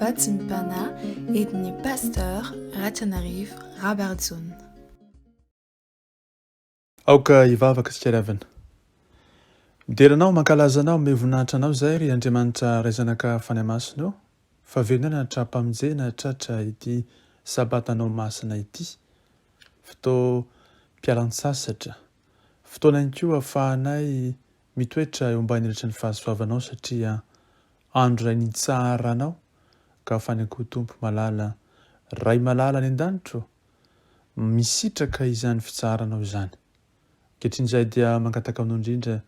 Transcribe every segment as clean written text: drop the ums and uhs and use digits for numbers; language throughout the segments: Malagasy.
Vatsim-panahy entin'ny Pasteur Ratrianarivo Rabarijaona. Aoka hivavaka isika ry havana. Midera Anao, mankalaza Anao, manome voninahitra Anao izahay ry Andriamanitra Ray Zanaka Fanahy Masina ô, fa velona hatrampamonjena tratra ity Sabatanao masina ity, fotoam-pialan-tsasatra, fotoana ihany koa ahafahanay mitoetra eo ambany elatry ny fahasoavanao satria andro iray nitsaharanao ka afany koa Tompo malala, Ray malala any an-danitra ô, misitraka izany fitsaharanao izany. Ankehitriny izahay dia mangataka aminao indrindra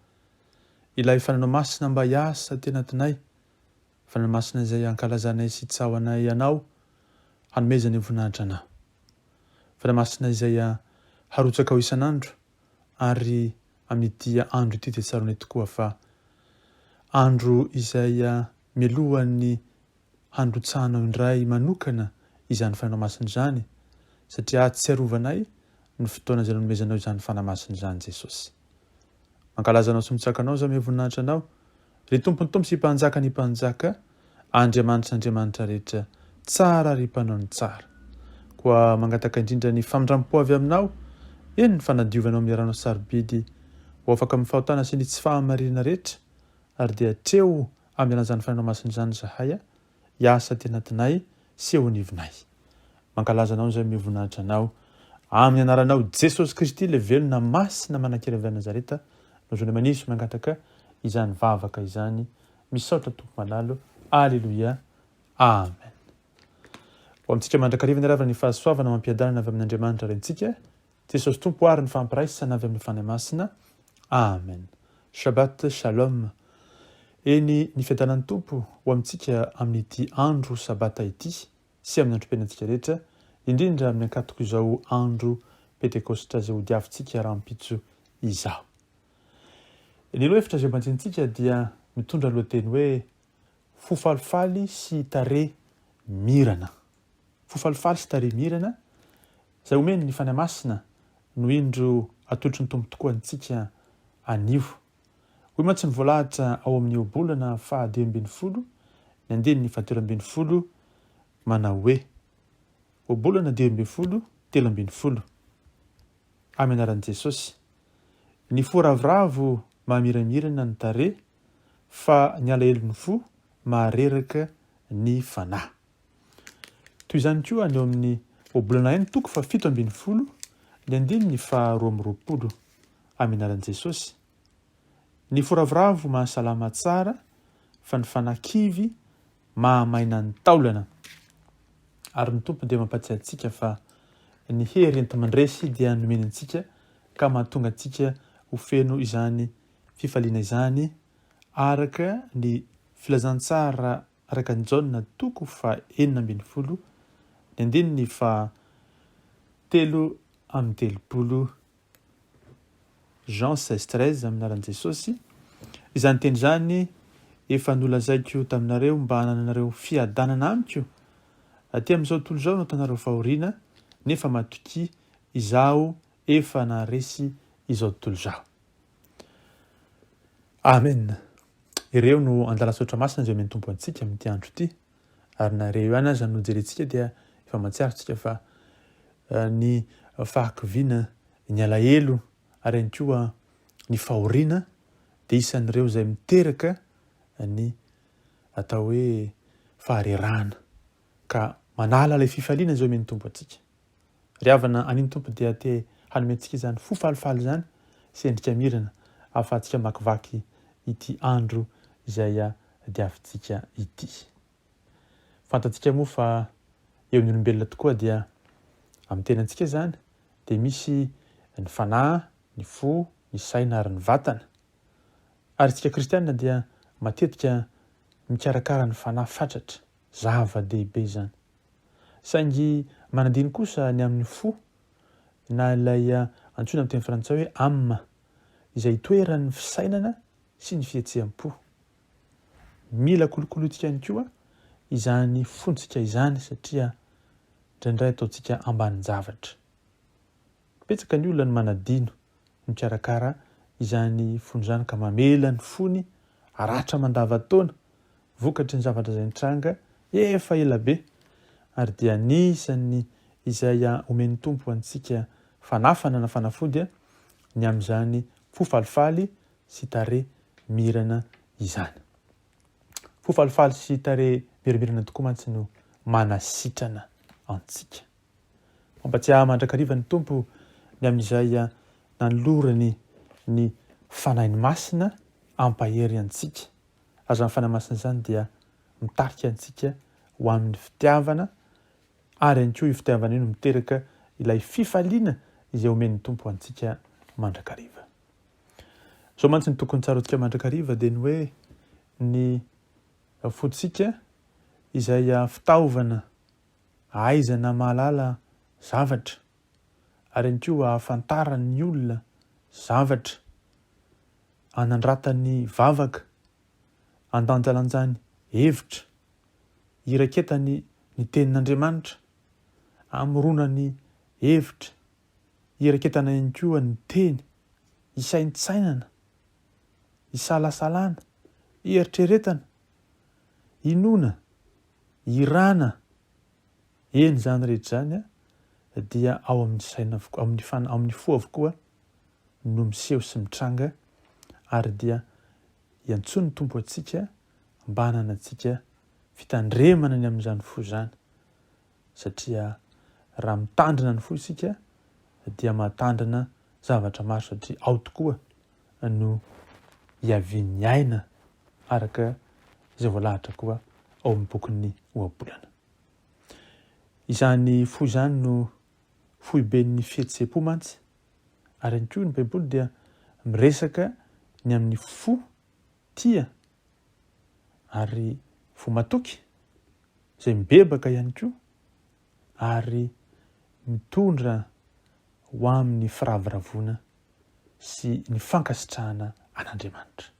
ilay Fananao Masina mba hiasa aty anatinay, Fananao Masina izay ankalazanay sy itsaohanay Anao hanomezany voninahitra Anao. Fanahy Masina izay harotsakao isan'andro ary amin'ity andro ity dia tsaroanay tokoa fa andro izay mialohan'ny handrotsahanao indray manokana izany Fanahy Masina izany satria ahatsiarovanay ny fotoana izay nanomezanao izany Fanahy Masina izany Jesosy. Mankalaza Anao sy mitsaka Anao izaho voninahitra Anao, ry Tompon'ny Tompo sy Mpanjaka ny Mpanjaka, Andriamanitra Andriamanitra rehetra, tsara ry Mpanao ny tsara. Koa mangataka indrindra ny famindram-po avy Aminao, eny ny fanadiovanao amin'ny ranao sarobidy ho afaka amin'ny fahotana sy ny tsy fahamarinana rehetra, ary dia atreho amin'ny alalan'izany Fanahinao Masina izany izahay, hiasa aty anatinay sy eo anivonay. Mankalaza Anao izay omeo voninahitra Anao. Amin'ny anaranao Jesosy Kristy ilay velona masina manan-kery avy any Nazareta no zonay maniry sy mangataka izany vavaka izany. Misaotra Tompo malalo. Aleloia. Amen. Ho amintsika mandrakariva ny ravina ny fahasoavana amam-piadanana avy amin'Andriamanitra Raintsika, Jesosy Tompo ary ny fampiraisana avy amin'ny Fanahy Masina. Amen. Shabbat Shalom. Eny, ny fiadanan'ny Tompo ho amintsika amin'ity andro Sabata ity sy amin'ny androm-piainantsika rehetra, indrindra amin'ny ankatoko izao andro Pentekositra izay hodiavintsika rahampitso izao. Ny lohahevitra izay banjinintsika dia mitondra lohateny hoe Fo falifaly sy tarehy mirana. Fo falifaly sy tarehy mirana Izay omeny ny Fanahy Masina no indro atolotry ny Tompo tokoa antsika anio. Hoy mantsy ny voalahatra ao amin'ny Ohabolana faha 15, ny andininy faha 13, manao hoe, Ohabolana 15, 13, Amin'ny anaran'i Jesosy. Ny fo ravoravo mahamiramirana ny tarehy, fa ny alahelon'ny fo mahareraka ny fanahy. Toy izany koa any amin'ny Ohabolana Aina toko faha 17, ny andininy faha 22, Amin'ny anaran'i Jesosy. Ny fo ravoravo mahasalama tsara, fa ny fanahy kivy mahamaina ny taolana. Ary ny Tompo dia mampatsiahy antsika fa ny hery enti-mandresy dia nomeny antsika ka mahatonga antsika ho feno izany fifaliana izany araka ny filazantsara Araka an'i Jaona toko faha 16, ny andininy faha 33, Jean 16, 13, amin'ny anaran'i Jesosy, Izany teny izany efa nolazaiko taminareo mba hanananareo fiadanana amiko. Aty amin'izao tontolo izao no ahitanareo fahoriana, nefa matokia, Izaho efa naharesy izao tontolo izao. Amen. Ireo no andalan-tsoratra masina izay omen'ny Tompo antsika amin'ity andro ity. Ary na ireo ihany aza no jerentsika dia efa mahatsiaro tsika fa ny fahakiviana, ny alahelo ary ihany koa ny fahoriana dia isan'ireo izay miteraka ny atao hoe faharerahana ka manala ilay fifaliana izay omen'ny Tompo antsika. Ry havana, anio ny Tompo dia te hanome antsika izany fo falifaly izany sy endrika mirana ahafahantsika mamakivaky ity andro izay diavintsika ity. Fantatsika moa fa eo amin'ny olombelona tokoa dia amin'ny tenantsika izany dia misy ny fanahy, ny fo, ny saina ary ny vatana. Ary isika kristiana dia matetika mikarakara ny fanahy fatratra, zava-dehibe izany. Saingy manadino kosa ny amin'ny fo na ilay antsoina amin'ny teny frantsay hoe âme, izay itoeran'ny fisainana sy ny fihetseham-po. Mila kolokolointsika ihany koa izany fontsika izany satria indraindray ataontsika ambanin-javatra. Betsaka ny olona no manadino mikarakara izany fony izany ka mamela ny fony haratra mandavantaona. vokatry ny zavatra izay nitranga efa ela be ary dia anisan'ny izay omen'ny Tompo antsika fanafana na fanafody ny amin'izany fo falifaly sy tarehy mirana izany. Fo falifaly sy tarehy miramirana tokoa mantsy no manasitrana antsika. Mampatsiahy mandrakariva ny Tompo ny amin'izay nanolorany ny Fanahiny Masina hampahery antsika. Ary izany Fanahy Masina izany dia mitarika antsika ho amin'ny fitiavana, ary ihany koa io fitiavana io no miteraka ilay fifaliana izay omen'ny Tompo antsika mandrakariva. Izao mantsy no tokony tsaroantsika mandrakariva dia ny hoe ny fontsika izay fitaovana ahaizana mahalala zavatra ary ihany koa ahafantaran'ny olona zavatra, anandratany vavaka, andanjalanjany hevitra, iraketany ny tenin'Andriamanitra, amoronany hevitra, iraketana ihany koa ny teny, isaintsainana, isalasalana, ieritreretana, inoana, irana, eny izany rehetra izany dia ao amin'ny saina avokoa, amin'ny fan, amin'ny fo avokoa no miseho sy mitranga ary dia iantsoan'ny Tompo antsika mba hananantsika fitandremana ny amin'izany fo izany satria raha mitandrina ny fo isika dia mahatandrina zavatra maro satria ao tokoa no hiavian'ny aina araka izay voalahatra koa ao amin'ny bokin'ny Ohabolana. Izany fo izany no foiben'ny fihetseham-po mantsy, ary ihany koa ny Baiboly dia miresaka ny amin'ny fo tia ary fo matoky, izay mibebaka ihany koa ary mitondra ho amin'ny firavoravoana sy ny fankasitrahana an'Andriamanitra.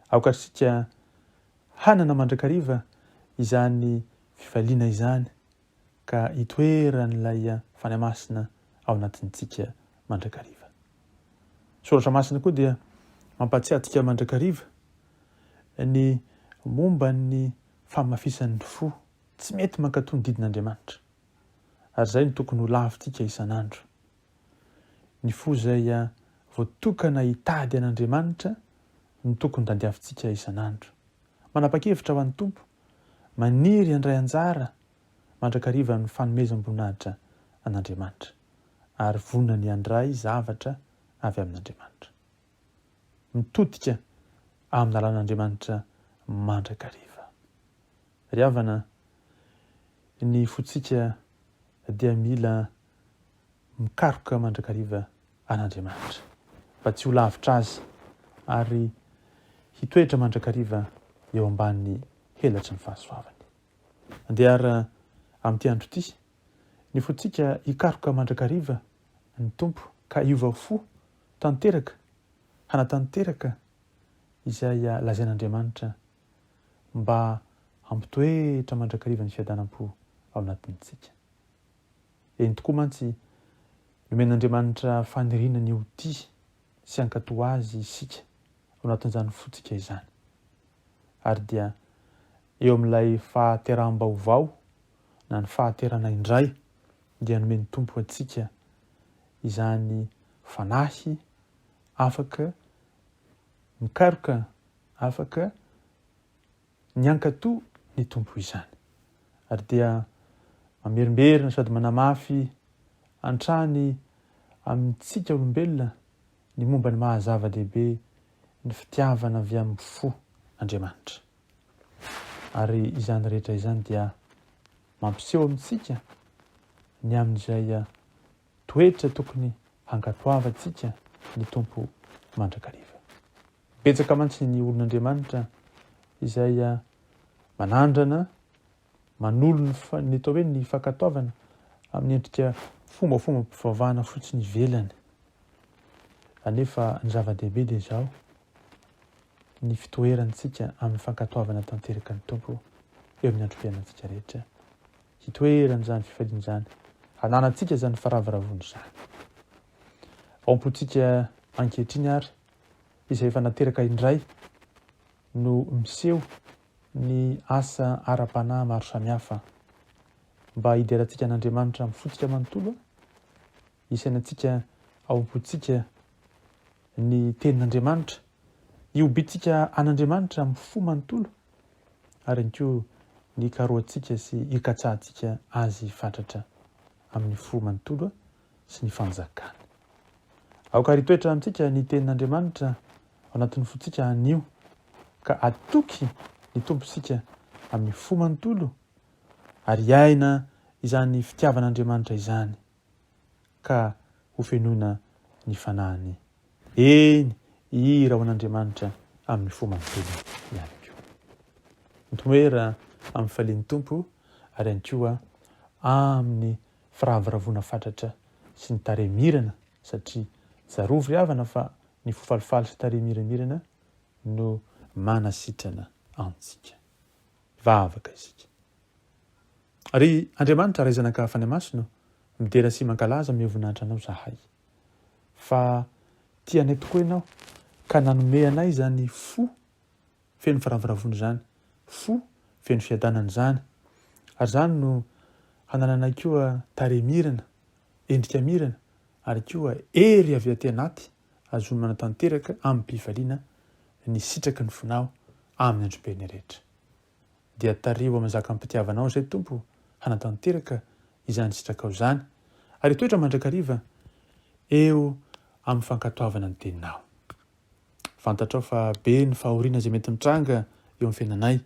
Aoka isika hanana mandrakariva izany fifaliana izany ka hitoeran'ilay Fanahy Masina ao anatintsika mandrakariva. Soratra Masina koa dia mampahatsiahy antsika mandrakariva ny momba ny fahamafisan'ny fo tsy mety mankatò ny didin'Andriamanitra. Ary izay no tokony ho lavintsika isan'andro. Ny fo izay voatokana hitady an'Andriamanitra no tokony tadiavintsika isan'andro. Manapa-kevitra ho an'ny Tompo, maniry handray anjara mandrakariva amin'ny fanomezam-boninahitra an'Andriamanitra, ary vonona ny handray zavatra avy amin'Andriamanitra. Mitodika amin'ny lalàn'Andriamanitra mandrakariva. Ry havana, ny fontsika dia mila mikaroka mandrakariva an'Andriamanitra, mba tsy ho lavitra Azy ary hitoetra mandrakariva eo ambany helatry ny fahasoavany. Andeha ary amin'ity andro ity, ny fontsika hikaroka mandrakariva ny Tompo ka hiova fo tanteraka hanatanteraka izay lazain'Andriamanitra mba hampitoetra mandrakariva ny fiadanam-po ao anatintsika. Eny tokoa mantsy, nomen'Andriamanitra faniriana ny ho tia sy hankatò Azy isika ao anatin'izany fontsika izany. Ary dia eo amin'ilay fahateraham-baovao na ny fahaterana indray dia nomen'ny Tompo antsika izany fanahy afaka mikaroka, afaka ny hankatò ny Tompo izany. Ary dia mamerimberina sady manamafy antrany amintsika olombelona ny momba ny maha zava-dehibe ny fitiavana avy amin'ny fo Andriamanitra. Ary izany rehetra izany dia mampiseho amintsika ny amin'izay toetra tokony hankatoavantsika ny Tompo mandrakariva. Betsaka mantsy ny olon'Andriamanitra izay manandrana manolo ny ny atao hoe ny fankatoavana amin'ny endrika fombafombam-pivavahana fotsiny ivelany. Anefa ny zava-dehibe dia izao, ny fitoerantsika amin'ny fankatoavana tanteraka ny Tompo eo amin'ny androm-piainantsika rehetra. Hitoeran'izany fifaliana izany, hananantsika izany faravoravoana izany. Ao am-pontsika ankehitriny ary, izay efa nateraka indray no miseho. ny asa ara-panahy maro samihafa mba hiderantsika an'Andriamanitra amin'ny fontsika manontolo, hisainantsika ao am-pontsika ny tenin'Andriamanitra, hihobintsika an'Andriamanitra amin'ny fo manontolo ary ihany koa ny hikarohantsika sy hikatsahantsika Azy fatratra amin'ny fo manontolo sy ny fanjakany. Aoka ary hitoetra amintsika ny tenin'Andriamanitra ao anatin'ny fontsika anio, ka hatoky ny Tompontsika amin'ny fo manontolo ary hiaina izany fitiavan'Andriamanitra izany, ka hofenoina ny fanahiny. Eny, hihira ho an'Andriamanitra amin'ny fo manontolo ihany koa. Mitoera amin'ny falian'ny Tompo ary ihany koa amin'ny firavoravoana fatratra sy ny tarehy mirana satria tsarovy ry havana fa ny fo falifaly sy tarehy miramirana no manasitrana antsika. Hivavaka isika. Ry Andriamanitra Ray Zanaka Fanahy Masina ô, midera sy mankalaza amin'ny voninahitra Anao zahay. Fa tia anay tokoa Ianao ka nanome anay izany fo feno firavoravoana izany, fo feno fiadanana izany. Ary izany no hanananay koa tarehy mirana, endrika mirana, ary koa hery avy aty anaty ahazoany manatanteraka amim-pifaliana ny sitraky ny fonao amin'ny androbeny rehetra. Dia tariho amin'ny zakam-pitiavanao izay, Tompo, hanatanteraka izany sitrakao izany, ary hitoetra mandrakariva eo amin'ny fankatoavana ny Teninao. Fantatrao fa be ny fahoriana izay mety mitranga eo amin'ny fiainanay.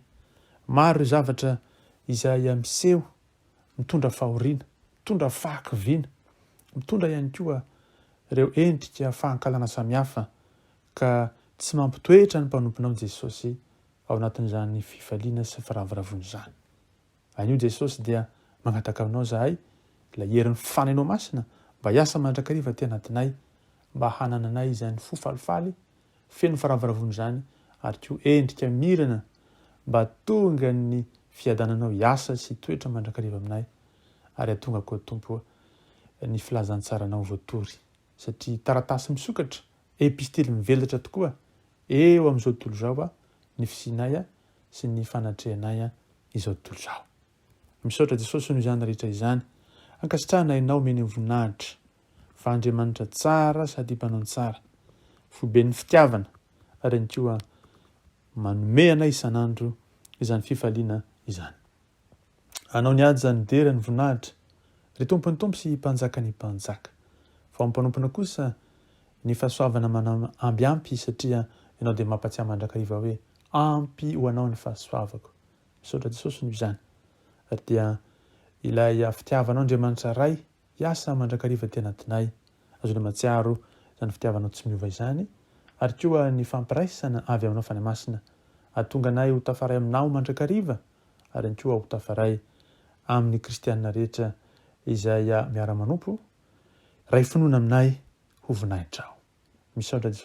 Maro ireo zavatra izay miseho mitondra fahoriana, mitondra fahakiviana, mitondra ihany koa ireo endrika fahankalana samihafa ka tsy mampitoetra ny mpanomponao Jesosy ao anatin'izany fifaliana sy firavoravoana izany. Anio Jesosy dia mangataka aminao izahay ilay herin'ny Fanahinao Masina mba hiasa mandrakariva aty anatinay mba hanananay izany fo falifaly feno firavoravoana izany ary koa endrika mirana mba tonga ny fiadananao hiasa sy hitoetra mandrakariva aminay ary hatonga koa Tompo ny filazantsaranao voatory satria taratasy misokatra epistily mivelatra tokoa eo amin'izao tontolo izao ny fisianay sy ny fanatrehanay izao tontolo izao. Misaotra Jesosy noho izany rehetra izany. Ankasitrahana Ianao omena ny voninahitra fa Andriamanitra tsara sady mpanao ny tsara, foiben'ny fitiavana ary ihany koa manome anay isan'andro izany fifaliana izany. Anao ny haja, ny dera, ny voninahitra, ry Tompon'ny tompo sy Mpanjakan'ny mpanjaka. Fa ho mpanompona kosa ny fahasoavana manam amby ampy satria Ianao dia mampatsiahy mandrakariva hoe ampy ho anao ny fahasoavako. Misaotra Jesosy noho izany. Ary dia ilay fitiavanao Andriamanitra Ray hiasa mandrakariva aty anatinay. Azonay mahatsiaro izany fitiavanao tsy miova izany ary koa ny fampiraisana avy aminao Fanahy Masina hahatonga anay ho tafaray aminao mandrakariva ary ihany koa ho tafaray amin'ny kristianina rehetra izay miara-manompo. Ray finoana aminay ho voninahitrao. Misaotra Jesosy.